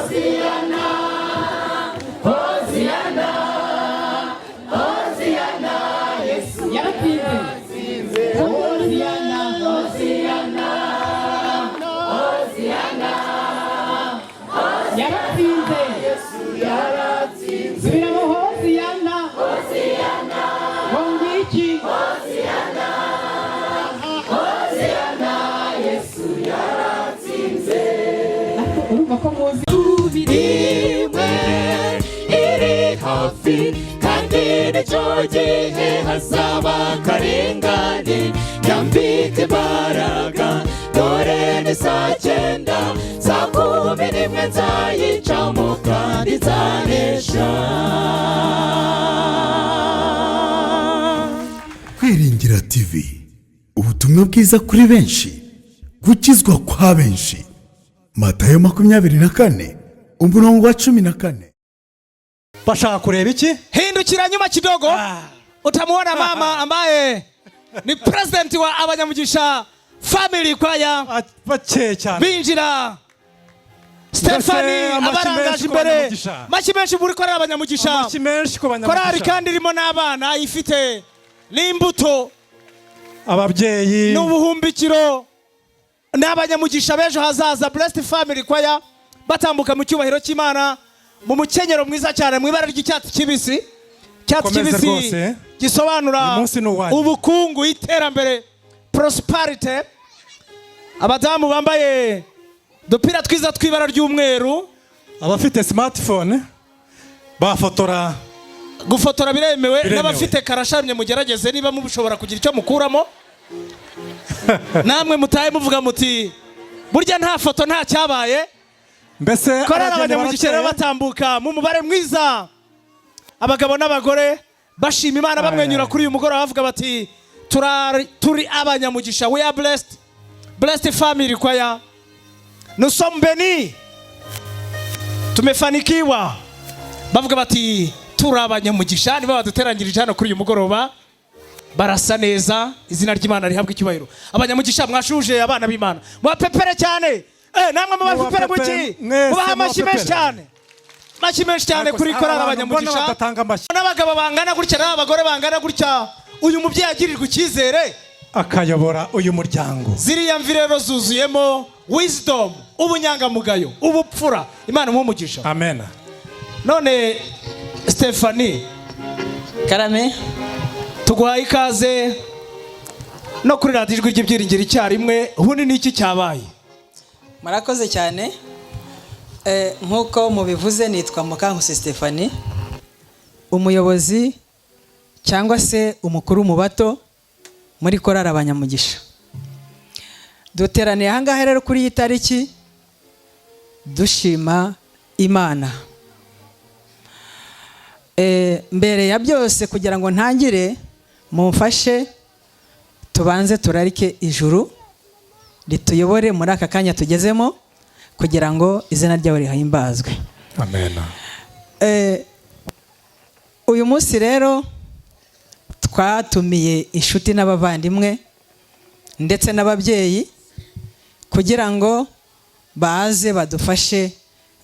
Hoziyana, Hoziyana, Hoziyana, Yesu Yaratsinze. Hoziyana, Hoziyana, Hoziyana, Yaratsinze. Yesu yaratsinze. Subiramo: Hoziyana. Hoziyana, Ngo iki? Hoziyana, Hoziyana, Yesu yaratsinze. Urumva ko muzi. Rimwe iri hafi, kandi nicyo gihe hazaba akarengane. Yambike imbaraga, dore ni saa 9, saa 11 nzayicamo kandi nzanesha. Kwiringira TV, ubutumwa bwiza kuri benshi, gukizwa kwa benshi. Matayo 24, umurongo wa 14. Bashaka kureba iki? Hindukira nyuma kidogo, utamuona mama ambaye ni president wa Abanyamugisha Family Choir. Bakeye cyane. Binjira Stefani Amashyi abarangaje menshi ku imbere. Banyamugisha. Amashyi menshi muri korali Abanyamugisha. Amashyi menshi ku Korali Banyamugisha. kandi irimo n'abana, ifite n'imbuto Ababyeyi. n'ubuhumbikiro n'abanyamugisha b'ejo hazaza. Blessed Family Choir batambuka mu cyubahiro cy'Imana, mu mukenyero mwiza cyane, mu ibara ry'icyatsi kibisi. Icyatsi Komeze kibisi rwose. gisobanura Uyu munsi ni uwanyu. ubukungu, iterambere, prosperity. Abadamu bambaye udupira twiza tw'ibara ry'umweru. Abafite smartphone bafotora. Gufotora biremewe. Biremewe. N'abafite karashamye, mugerageze niba mushobora kugira icyo mukuramo. Namwe mutahe muvuga muti: "Burya nta foto nta cyabaye." Mbese Korali abageni Abanyamugisha rero barakeye. batambuka mu mubare mwiza, abagabo n'abagore bashima Imana, bamwenyura kuri uyu mugoroba, bavuga bati: "Turi abanyamugisha, we are blessed, Blessed Family Choir, nous sommes bénis, tumefanikiwa." Bavuga bati: "Turi abanyamugisha." Nibo baduteranyirije hano kuri uyu mugoroba. Barasa neza, izina ry'Imana rihabwa icyubahiro. Abanyamugisha, mwashuje abana b'Imana, mubapepere cyane. Namwe mubapepere. Mubapepere, Muki mwese mubaha amashyi menshi mubapepere. cyane, amashyi menshi cyane Ariko kuri hari korali abantu mbona Abanyamugisha. badatanga amashyi. N'abagabo bangana gutya n'abagore bangana gutya, uyu mubyeyi agirirwa icyizere akayobora uyu muryango. Ziriya mvi rero zuzuyemo wisdom, ubunyangamugayo, ubupfura. Imana imuhe umugisha. Amen. None Stephanie. Karame. Tuguhaye ikaze no kuri Radiyo Ijwi ry'Ibyiringiro icyarimwe. Ubundi ni iki cyabaye? Murakoze cyane. Nk'uko mubivuze, nitwa Mukankusi Stephanie, umuyobozi cyangwa se umukuru mu bato muri korali Abanyamugisha. Duteraniye ahangaha rero kuri iyi tariki dushima Imana. Mbere ya byose, kugira ngo ntangire, mumfashe tubanze turarike ijuru rituyobore muri aka kanya tugezemo, kugira ngo izina ryawe rihimbazwe. Amen. Uyu munsi rero twatumiye inshuti n'abavandimwe ndetse n'ababyeyi kugira ngo baze badufashe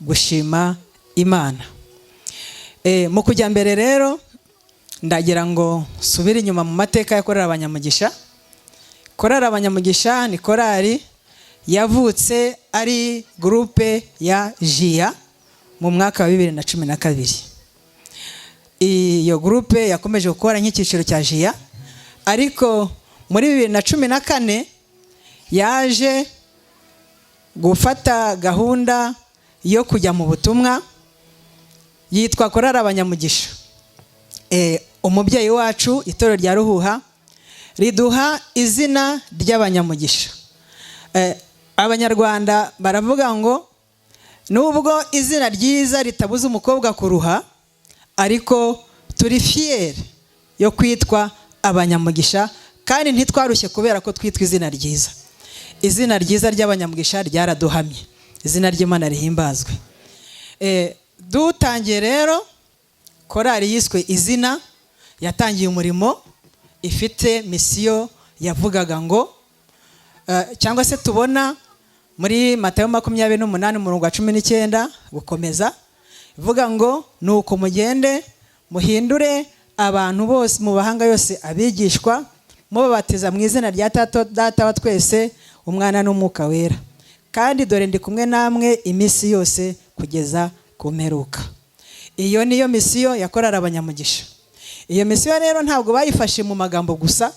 gushima Imana. Mu kujya mbere rero, ndagira ngo nsubire inyuma mu mateka ya Korali Abanyamugisha. Korali Abanyamugisha ni korali yavutse ari groupe ya jiya mu mwaka wa 2012. Iyo groupe yakomeje gukora nk'icyiciro cya jiya, ariko muri 2014 yaje gufata gahunda yo kujya mu butumwa, yitwa Korali Abanyamugisha. Umubyeyi wacu, itorero rya Ruhuha, riduha izina ry'Abanyamugisha. Abanyarwanda baravuga ngo nubwo izina ryiza ritabuza umukobwa kuruha, ariko turi fiers yo kwitwa Abanyamugisha, kandi ntitwarushye kubera ko twitwa izina ryiza. Izina ryiza ry'Abanyamugisha ryaraduhamye, izina ry'Imana rihimbazwe. Dutangiye rero, korali yiswe izina yatangiye umurimo ifite mission yavugaga ngo cyangwa se tubona muri Matayo 28, umurongo wa 19. gukomeza, ivuga ngo: "Nuko mugende muhindure abantu bose mu mahanga yose abigishwa, mubabatiza mu izina rya Data wa twese, Umwana n'Umwuka Wera. Kandi dore ndi kumwe namwe iminsi yose kugeza ku mperuka." Iyo niyo misiyo ya korari Abanyamugisha. Iyo misiyo rero ntabwo bayifashe mu magambo gusa,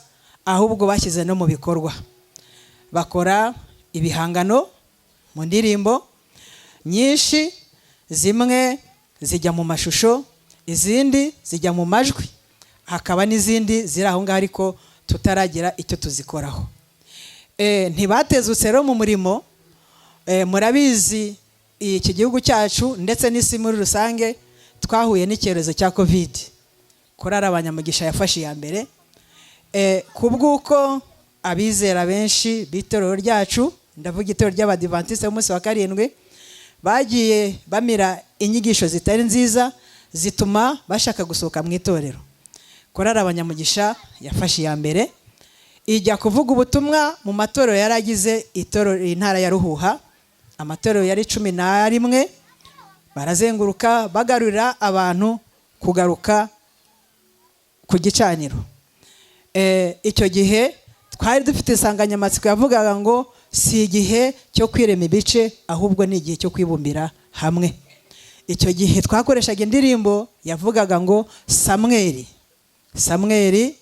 ahubwo bashyize no mu bikorwa, bakora ibihangano mu ndirimbo nyinshi. Zimwe zijya mu mashusho, izindi zijya mu majwi, hakaba n'izindi ziri aho ngaho ariko tutaragira icyo tuzikoraho. Ntibatezutse rero mu murimo. Murabizi, iki gihugu cyacu ndetse n'isi muri rusange twahuye n'icyorezo cya COVID. Korari Abanyamugisha yafashe iya mbere ku bw'uko abizera benshi b'itorero ryacu, ndavuga itorero ry'Abadivantisite b'umunsi wa karindwi, bagiye bamira inyigisho zitari nziza zituma bashaka gusohoka mu itorero. Korari Abanyamugisha yafashe iya mbere, ijya kuvuga ubutumwa mu matorero yari agize itorero intara ya Ruhuha. Amatorero yari 11, barazenguruka bagarurira abantu kugaruka ku gicaniro. Icyo gihe twari dufite insanganyamatsiko yavugaga ngo: "Si igihe cyo kwirema ibice, ahubwo ni igihe cyo kwibumbira hamwe." Icyo gihe twakoreshaga indirimbo yavugaga ngo "Samweri, Samweri".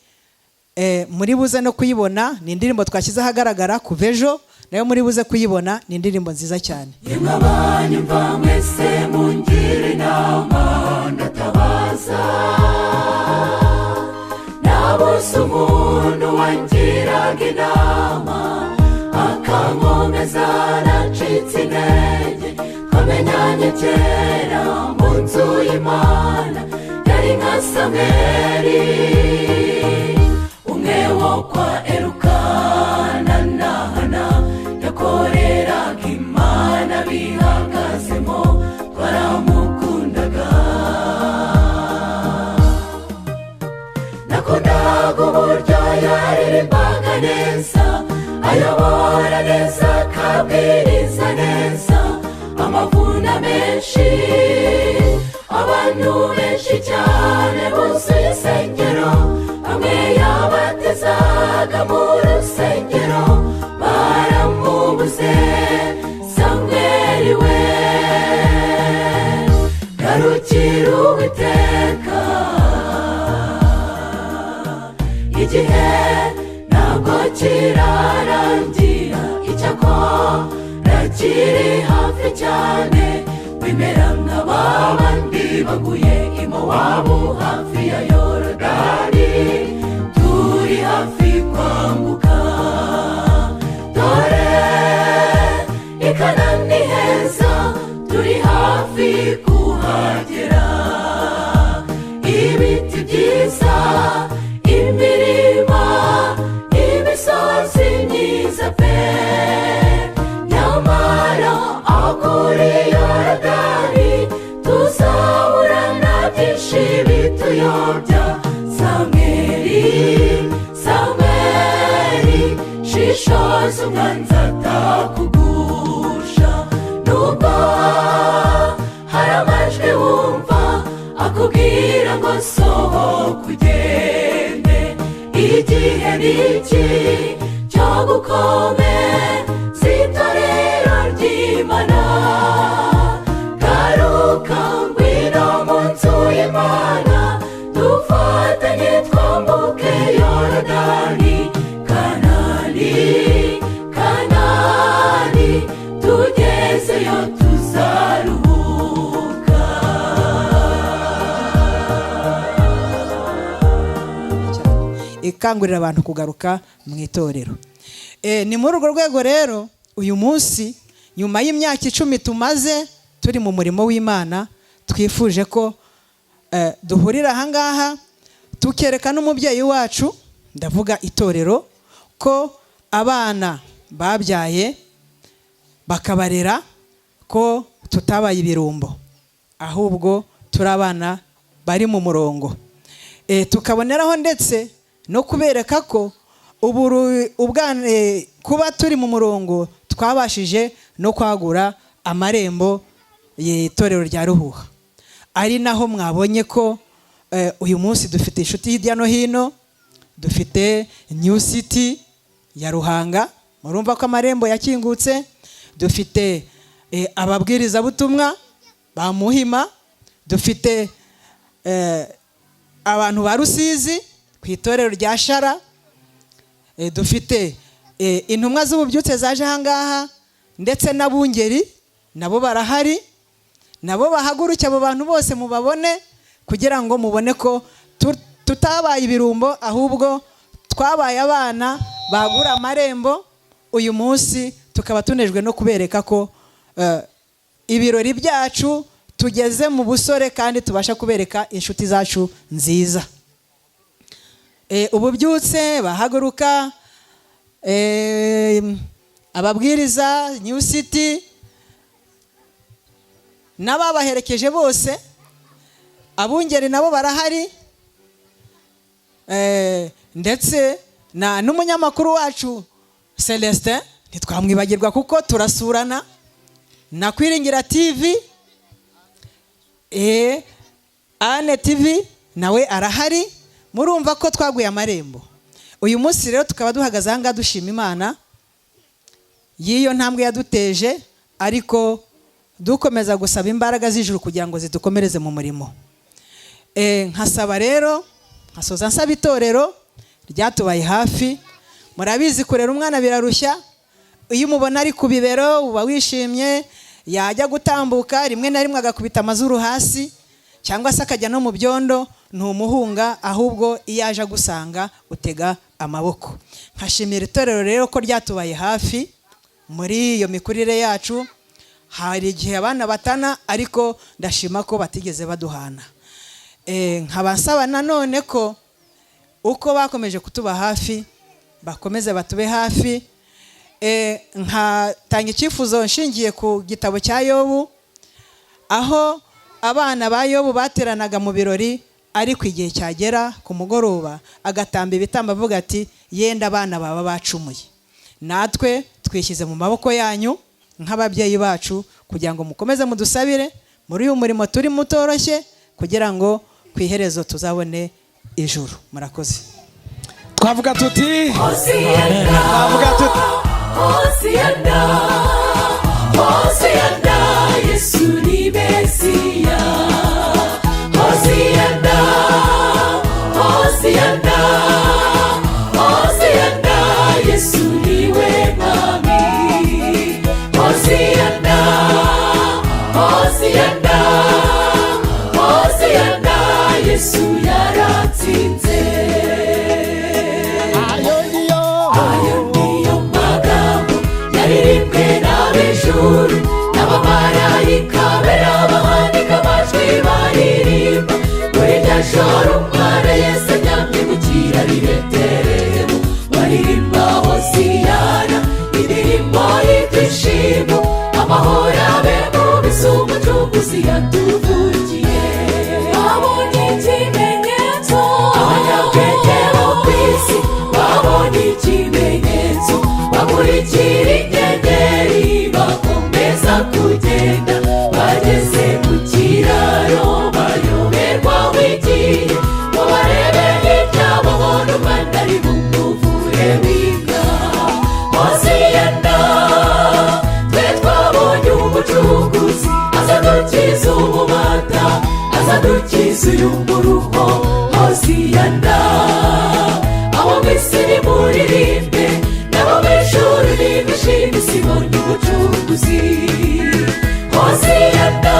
Muri buze no kuyibona, ni indirimbo twashyize ahagaragara kuva ejo, nayo muri buze kuyibona, ni indirimbo nziza cyane. Yemwe abanyumva mwese, mungire inama, ndatabaza. Nabuze umuntu wangiraga inama akankomeza, nacitse intege. Twamenyanye kera mu nzu y'Imana, yari nka Samweri umwe wo kwa Erukana na Hana, yakoreraga Imana bihagazemo, twaramukundaga. Nakundaga uburyo yaririmbaga neza, ayobora neza, akabwiriza neza. Amavuna menshi, abantu benshi cyane buzuye insengero, bamwe yabatezaga mu rusengero baramubuze. Samweri we, garukira Uwiteka, igihe ntabwo kirarangira, icyakora kiri hafi cyane. Bimera nka ba bandi baguye i Mowabu hafi ya Yorodani, turi hafi kwambuka. Dore i Kanani heza, turi hafi kuhagera. Ibiti byiza, imirima, imisozi myiza pe! Nyamara aho kuri Yorodani tuzahura na byinshi bituyobya. Samweri, Samweri, shishoza umwanzi atakugusha. Nubwo hari amajwi wumva akubwira ngo sohoka ugende, igihe ni iki cyo gukomeza itorero ry'Imana. Garuka, ngwino mu nzu y'Imana, dufatanye twambuke Yorodani. Kanani, Kanani, tugezeyo tuzaruhuka. Cyane ikangurira abantu kugaruka mu itorero. Ni muri urwo rwego rero uyu munsi, nyuma y'imyaka 10 tumaze turi mu murimo w'Imana, twifuje ko duhurira ahangaha tukereka n'umubyeyi wacu, ndavuga itorero, ko abana babyaye bakabarera, ko tutabaye ibirumbo, ahubwo turi abana bari mu murongo. Tukaboneraho ndetse no kubereka ko ubu kuba turi mu murongo twabashije no kwagura amarembo. Itorero rya Ruhuha, ari naho mwabonye ko uyu munsi dufite inshuti hirya no hino. Dufite New City ya Ruhanga, murumva ko amarembo yakingutse. Dufite ababwirizabutumwa ba Muhima, dufite abantu ba Rusizi ku itorero rya Shara, dufite intumwa z'ububyutse zaje ahangaha, ndetse n'abungeri nabo barahari, nabo bahaguruke. Abo bantu bose mubabone kugira ngo mubone ko tutabaye ibirumbo, ahubwo twabaye abana bagura amarembo. Uyu munsi tukaba tunejwe no kubereka ko ibirori byacu tugeze mu busore kandi tubasha kubereka inshuti zacu nziza. Ububyutse bahaguruka, ababwiriza New City n'ababaherekeje bose, abungeri nabo barahari, ndetse na n'umunyamakuru wacu Celestin ntitwamwibagirwa kuko turasurana na Kwiringira TV, Ane TV nawe arahari. Murumva ko twaguye amarembo. Uyu munsi rero tukaba duhagaze aha ngaha dushima Imana y'iyo ntambwe yaduteje, ariko dukomeza gusaba imbaraga z'ijuru kugira ngo zidukomereze mu murimo. Nkasaba rero, nkasoza nsaba itorero ryatubaye hafi. Murabizi, kurera umwana birarushya. Iyo umubona ari ku bibero uba wishimye, yajya gutambuka rimwe na rimwe agakubita amazuru hasi cyangwa se akajya no mu byondo, ntumuhunga, ahubwo iyo aje agusanga utega amaboko. Nkashimira itorero rero ko ryatubaye hafi muri iyo mikurire yacu. Hari igihe abana batana, ariko ndashima ko batigeze baduhana. Nkaba nsaba nanone ko uko bakomeje kutuba hafi bakomeze batube hafi. Nkatanga icyifuzo nshingiye ku gitabo cya Yobu, aho abana ba Yobu bateranaga mu birori, ariko igihe cyagera ku mugoroba agatamba ibitambo avuga ati: "Yenda abana baba bacumuye." Natwe twishyize mu maboko yanyu nk'ababyeyi bacu kugira ngo mukomeze mudusabire muri uyu murimo turimo utoroshye, kugira ngo ku iherezo tuzabone ijuru. Murakoze. Twavuga tuti, twavuga tuti: Hosiyana, Hosiyana, Yesu ni Mesiya. Hosiyana, Hosiyana, Hosiyana, Yesu niwe Mwami. Hosiyana, Hosiyana, Hosiyana, Yesu yaratsinze. Ayo niyo Ayo niyo magambo yaririmbwe n'ab'ijuru n'abamarayika bera, bahanika amajwi baririmba muri rya joro umwana Yesu aryamye mu kiraro i Betelehemu. Baririmba hosiyana, indirimbo y'ibyishimo, amahoro abe mu bisi, umucunguzi yatuvukiye. Babonye ikimenyetso, abanyabwenge bo ku isi babonye ikimenyetso, bakurikira inyenyeri, bakomeza kugenda, bageze mu kiraro bayoberwa wigiye ngo barebe hirya, babona umwana ari mu muvure w'inka. Hosiyana, twe twabonye umucunguzi, azadukiza ububata, azadukiza uyu muruho. Hosiyana, abo mu isi nimuririmbe, n'abo mu ijuru nimwishime, isi ibonye umucunguzi. Hosiyana,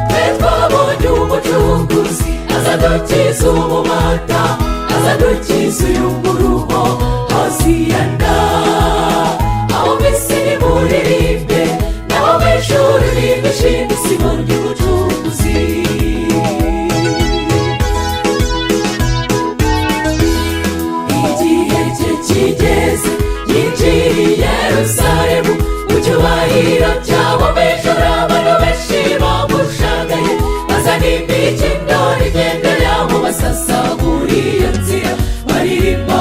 twe twabonye umucunguzi, azadukiza ububata, azadukiza uyu muruho. Hosiyana, abo mu isi nimuririmbe, n'abo mu ijuru nimwishime, isi ibonye umucunguzi. Igihe cye kigeze yinjiriye i Yerusalemu mu cyubahiro cyabo mu ijuru, abantu benshi bamushagaye, bazana imikindo n'imyenda yabo basasa muri iyo nzira, baririmba.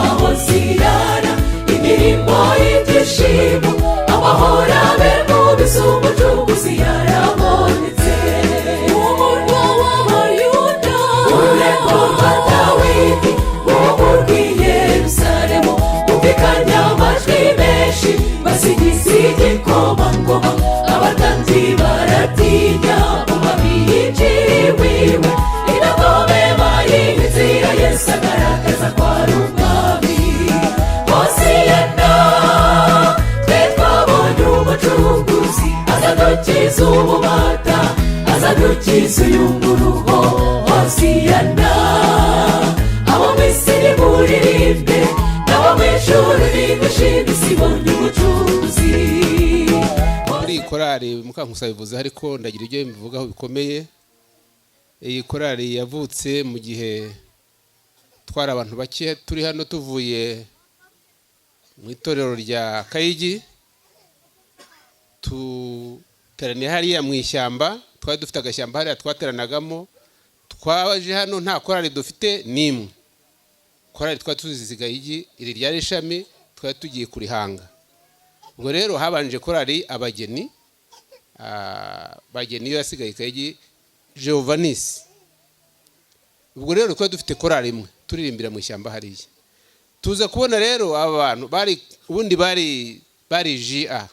Dukiza uyu muruho. Hosiyana, abo mu isi nimuririmbe, n'abo mu ijuru nimushime, isi ibonye umucunguzi. Muri iyi korali, Mukankusi bivuze, ariko ndagira ibyo mbivugaho bikomeye. Iyi korali yavutse mu gihe twari abantu bake turi hano, tuvuye mu itorero rya Kayigi, tuteraniye hariya mu ishyamba. Twari dufite agashyamba hariya twateranagamo. Twaje hano nta korali dufite n'imwe. Korali twari tuzizi Gahigi, iri ryari ishami twari tugiye kurihanga. Ubwo rero habanje korali abageni. Bageni iyo yasigaye Kayigi Jeovanisi. Ubwo rero twari dufite korali imwe turirimbira mu ishyamba hariya. Tuza kubona rero aba bantu bari ubundi bari JA,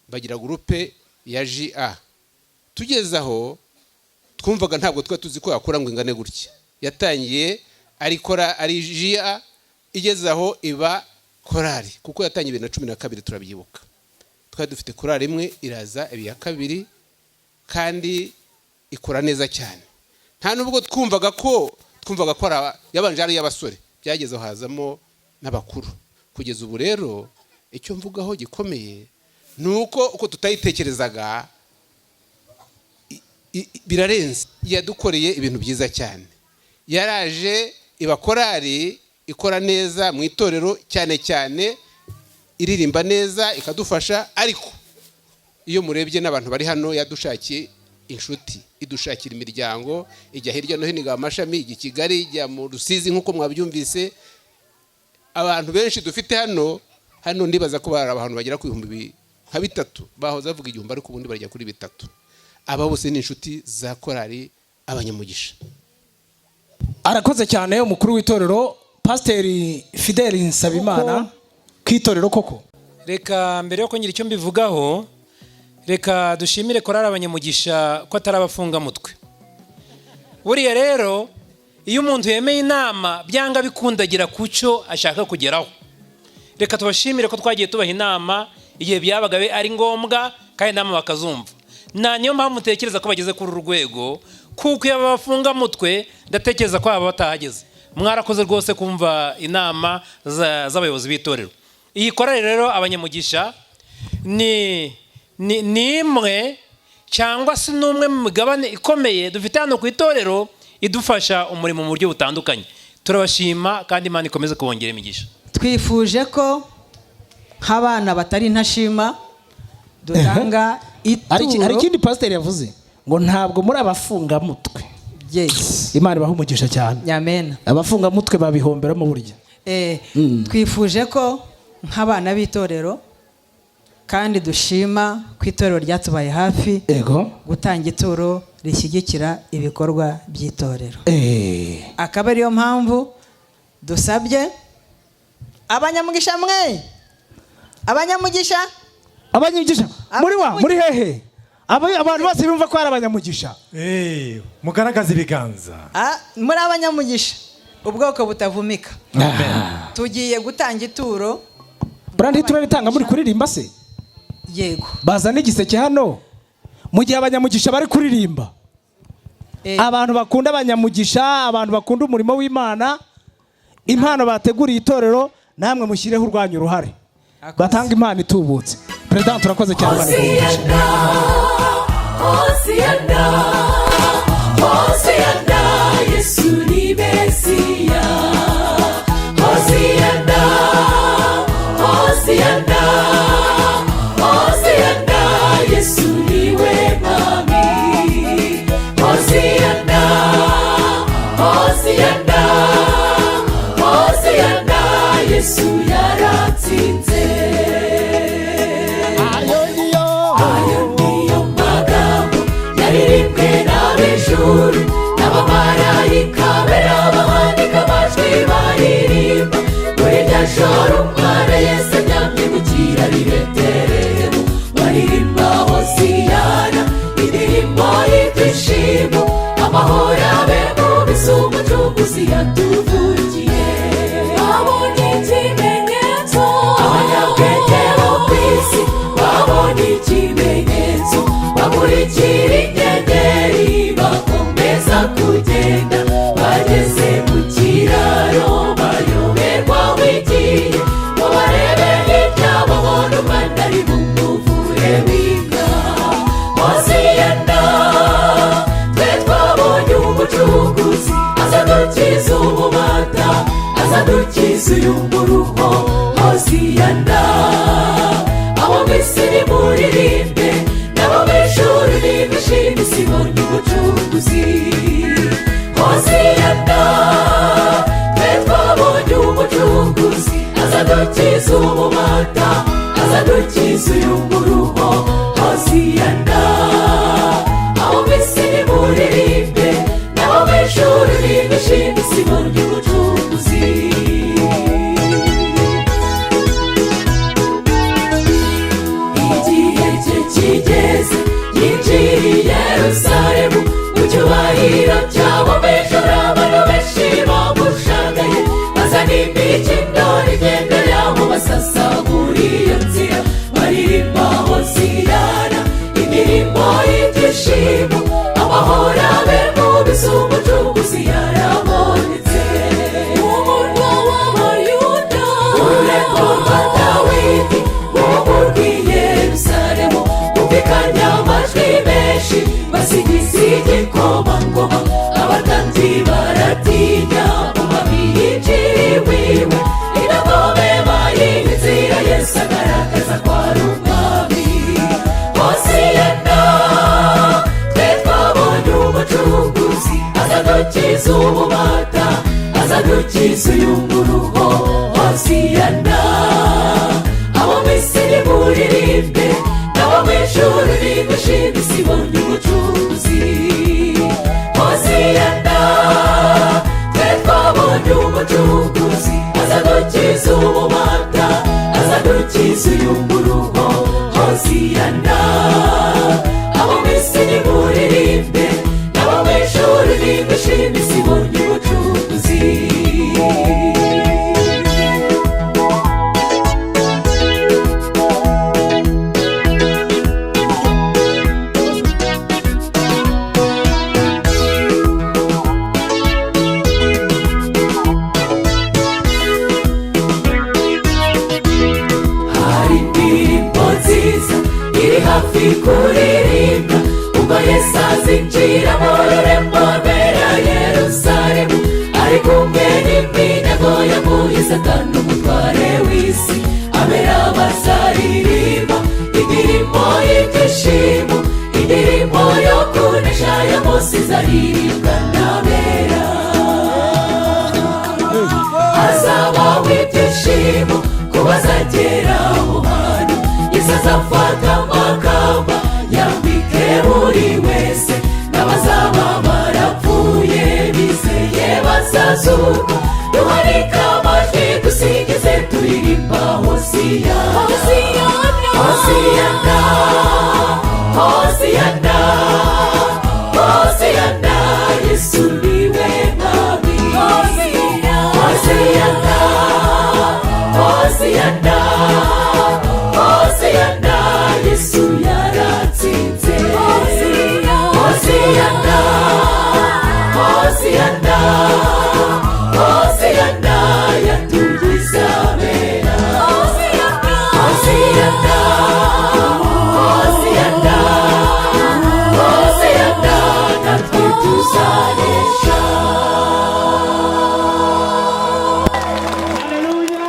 bagira groupe ya JA. Tugeze aho twumvaga ntabwo twari tuzi ko yakora ngo ingane gutya. Yatangiye ari kora ari JA, igeze aho iba korali, kuko yatangiye 2012, turabyibuka. Twari dufite korali imwe, iraza iba iya kabiri kandi ikora neza cyane. Nta nubwo twumvaga ko yabanje ari iy'abasore, byageze aho hazamo n'abakuru. Kugeza ubu rero icyo mvugaho gikomeye ni uko uko tutayitekerezaga birarenze. Yadukoreye ibintu byiza cyane. Yaraje iba korali ikora neza mu itorero, cyane cyane iririmba neza ikadufasha. Ariko iyo murebye n'abantu bari hano, yadushakiye inshuti, idushakira imiryango, ijya hirya no hino igaba amashami, ijya i Kigali, ijya mu Rusizi, nk'uko mwabyumvise. Abantu benshi dufite hano ndibaza ko bari abantu bagera ku bihumbi nka 3, bahoze bavuga 1000, ariko ubundi barajya kuri 3. Aba bose ni inshuti za korali Abanyamugisha. Arakoze cyane umukuru w'itorero, Pasiteri Fideli Nsabimana, ku itorero koko. Reka mbere yo kugira icyo mbivugaho, reka dushimire korali Abanyamugisha ko atari abafungamutwe. Buriya rero iyo umuntu yemeye inama, byanga bikundagira ku cyo ashaka kugeraho. Reka tubashimire ko twagiye tubaha inama igihe byabaga ari ngombwa, kandi inama bakazumva. Na niyo mpamvu mutekereza ko bageze kuri uru rwego, kuko iyo bafungamutwe ndatekereza ko baba batahageze. Mwarakoze rwose kumva inama z'abayobozi b'itorero. Iyi korali rero Abanyamugisha ni imwe cyangwa se n'umwe mu migabane ikomeye dufite hano ku itorero, idufasha umurimo mu buryo butandukanye. Turabashima kandi Imana ikomeze kubongera imigisha. Twifuje ko nk'abana batari intashima dutanga Hari ituro. ikindi pasiteri yavuze ngo ntabwo muri abafungamutwe. Yes. Imana ibaha umugisha cyane. Amen. Abafungamutwe babihomberamo burya. Twifuje ko nk'abana b'itorero, kandi dushima ko itorero ryatubaye hafi, gutanga ituro rishyigikira ibikorwa by'itorero. Akaba ariyo mpamvu dusabye abanyamugisha, mwe abanyamugisha. Abanyamugisha muri wa muri hehe? Abantu bose bumva ko ari abanyamugisha. Mugaragaze ibiganza. Muri abanyamugisha, ubwoko butavumika, tugiye gutanga ituro. Burandi turaritanga muri kuririmba se? Yego. Bazana igiseke hano mu gihe abanyamugisha bari kuririmba. Abantu bakunda abanyamugisha, abantu bakunda umurimo w'Imana, impano bateguriye itorero, namwe mushyireho urwanyu uruhare, batanga impano itubutse. Perezida, turakoze cyane. Imana iguhe umugisha. Hosiyana, Hosiyana, Yesu ni Mesiya. Hosiyana, Hosiyana, Hosiyana, Yesu niwe Mwami. Hosiyana, Hosiyana, Hosiyana, Yesu yaratsinze. Ayo niyo. Ayo niyo magambo yaririmbwe n'ab'ijuru n'abamarayika bera, bahanika amajwi baririmba muri iryo joro umwana Yesu aryamye mu kiraro i. Bamurikira inyenyeri bakomeza kugenda. Bageze mu kiraro bayoberwa wigiye, ngo barebe hirya babona umwana ari mu muvure w'inka. Hoziyana, twe twabonye umucunguzi, azadukiza ububata, azadukiza uyu muruho. Hoziyana, abo mu isi nimuririmbe, n'abo mu ijuru nimwishime, isi ibonye umucunguzi. Hoziyana, twe twabonye umucunguzi, azadukiza ububata, azadukiza uyu muruho. Hoziyana, abo mu isi nimuririmbe, n'abo mu ijuru nimwishime, isi ibonye umucunguzi. Igihe cye kigeze yinjiriye i Yerusalemu mu cyubahiro cyabo. Mu ijuru abantu benshi bamushagaye, bazana imikindo n'imyenda yabo, basasa muri iyo nzira, baririmba hoziyana, indirimbo y'ibyishimo. Amahoro abe mu bisi, umucunguzi yarabonetse. Umurwa w'Abayuda, ururembo rwa Dawidi, umurwa i Yerusalemu, humvikanye amajwi menshi basigiza igikomangoma. Abatambyi baratinya, umwami yinjiriwe iwe, indogobe bayiha inzira. Yesu agaragaza ko ari umwami. Hoziyana, twe twabonye umucunguzi, azadukiza ububata, azadukiza uyu muruho. Hoziyana, abo mu isi nimuririmbe, n'abo mu ijuru nimwishime, isi ibonye umucunguzi. Hoziyana, twe twabonye umucunguzi, azadukiza ububata, azadukiza uyu muruho. Hoziyana, abo mu isi nimuririmbe, n'abo mu ijuru nimwishime, isi ibonye umucunguzi. Hari indirimbo nziza iri hafi kuririmba, ubwo Yesu azinjira mu rurembo rwera Yerusalemu, ari kumwe n'iminyago yaguye Satani umutware w'isi. Abera bazaririmba indirimbo y'ibyishimo, indirimbo yo kunesha ya Mose izaririmbwa n'abera. Hazabaho ibyishimo ku bazagera aho hantu. Yesu azafata amakamba yambike buri wese, n'abazaba barapfuye bizeye bazazuka. Duhanike amajwi dusingize, turirimba hoziyana, hoziyana, hoziyana, hoziyana, Yesu niwe mwami. Hoziyana, hoziyana, hoziyana, Yesu yaratsinze. Hoziyana, hoziyana, hoziyana, yatugize abera. Hoziyana, hoziyana, hoziyana, natwe tuzanesha. Haleluya!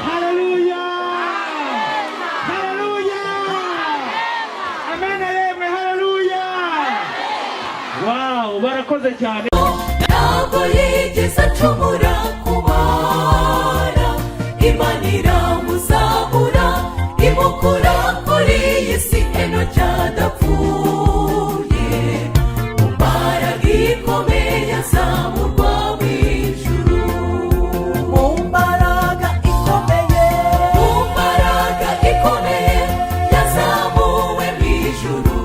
Haleluya! Haleluya! Amen yemwe, haleluya! Wow, barakoze cyane. Ntabwo yigeze acumura ku bana, Imana iramuzamura, imukura kuri iyi si. Enoki adapfuye, mu mbaraga ikomeye azamurwa mu ijuru. Mu mbaraga ikomeye, mu mbaraga ikomeye yazamuwe mu ijuru,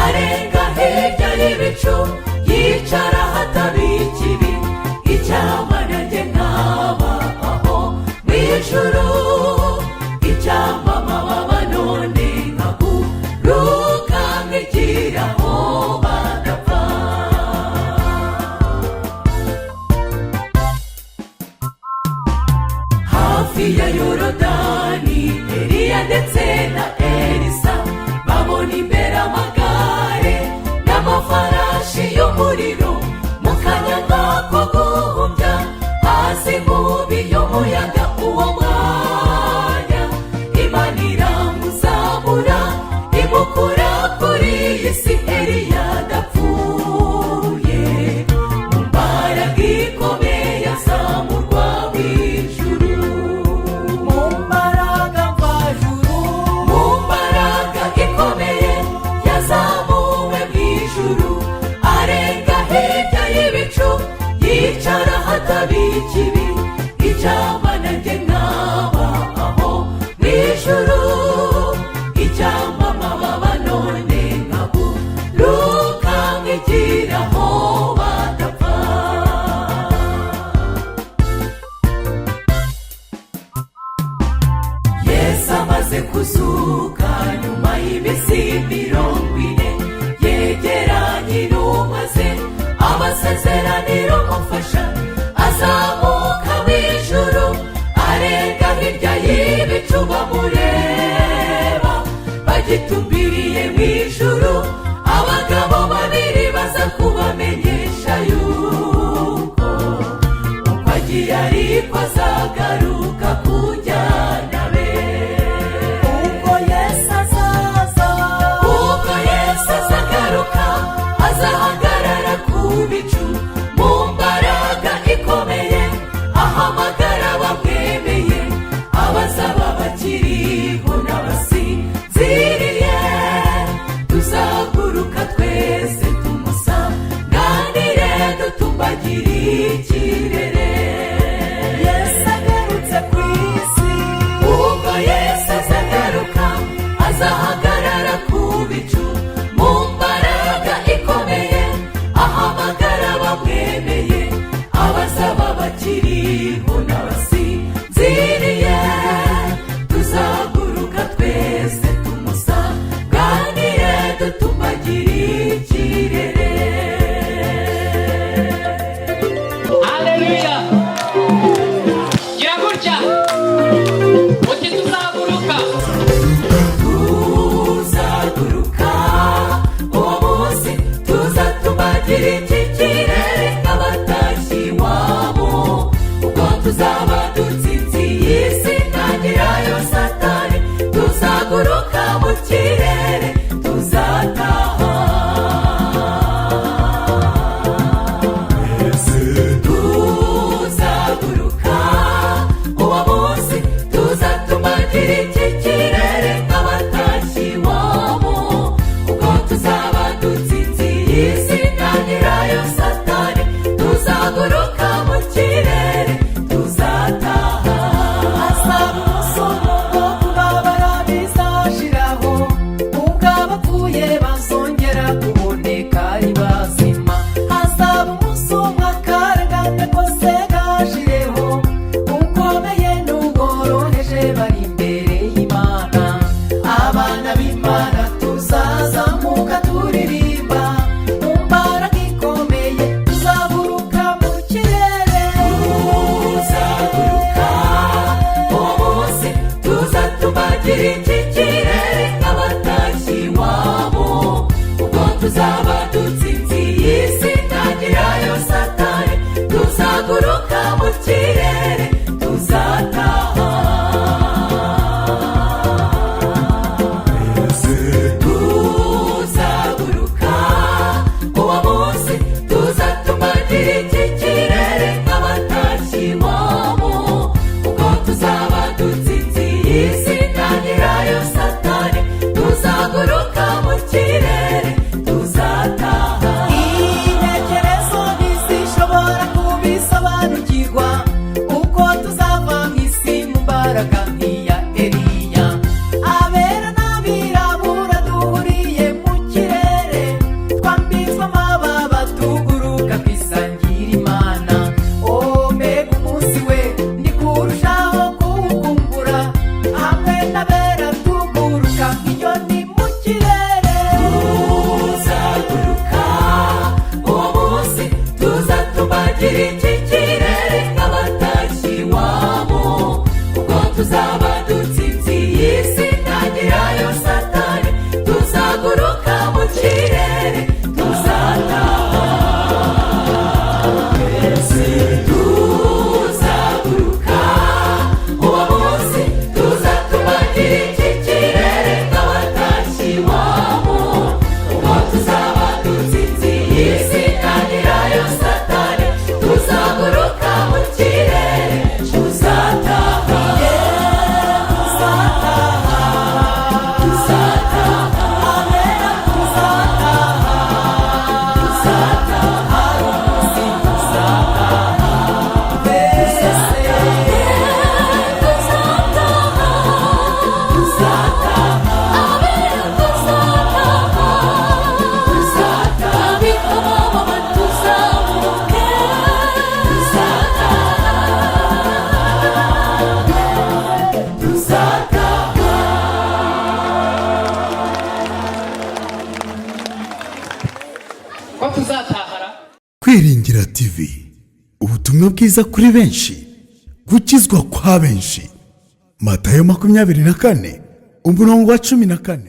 arenga hirya y'ibicu, yicara hataba ikibi. Icyampa nanjye ikibi, icyampa nanjye nkaba aho mu ijuru, icyampa amababa none nkaguruka nkigira aho badapfa. Yesu amaze kuzuka nyuma y'iminsi 40, yegeranye intumwa ze abasezeraniro umufasha, azamuka mu ijuru arenga hirya y'ibicu bamureba, bagitumbiriye mu ijuru abagabo babiri baza kubamenyesha yuko uko agiye ariko azagaruka kujyana be. Ubwo Yesu azaza, ubwo Yesu azagaruka, azahagarara ku bicu mu mbaraga ikomeye, ahamagara abamwemeye, abazaba bakiriho n'abasinziriye, tuzaguruka twese tumusanganire dutumbagire ikirere. Yesu agarutse ku isi, ubwo Yesu azagaruka, azahagarara ku bicu mu mbaraga ikomeye, ahamagara abamwemeye, abazaba bakiriho n'abasinziriye, tuzaguruka twese tumusanganire dutumbagire ikirere. Haleluya! Gira gutya uti tuzaguruka. Tuzaguruka uwo munsi, tuzatumbagira iki kirere nk'abatashyi iwabo, ubwo tuzaba dutsinze iyi si ntagirayo Satani, tuzaguruka mu kirere tuzataha. Tuzaguruka uwo munsi, tuzatumbagira iki kirere nk'abatashyi iwabo, ubwo tuzaba dutsinze iyi si ntagirayo Satani, tuzaguruka mu kirere tuzataha. Asaba umusomo wo kubabara bizashiraho, ubwo abapfuye bazongera kuboneka ari bazima. Hazaba umunsi umwe akarengane kose gashireho, ukomeye n'ubworoheje bari imbere y'Imana. Abana b'Imana tuzazamuka turirimba mu mbaraga ikomeye, tuzaguruka mu kirere. Tuzaguruka uwo munsi, tuzatumbagira iki kirere nk'abatashyi iwabo, ubwo tuzaba dutsinze iyi si ntagirayo Satani, tuzaguruka mu kirere tuzataha. Kwiringira TV, ubutumwa bwiza kuri benshi, gukizwa kwa benshi. Matayo 24 umurongo wa 14.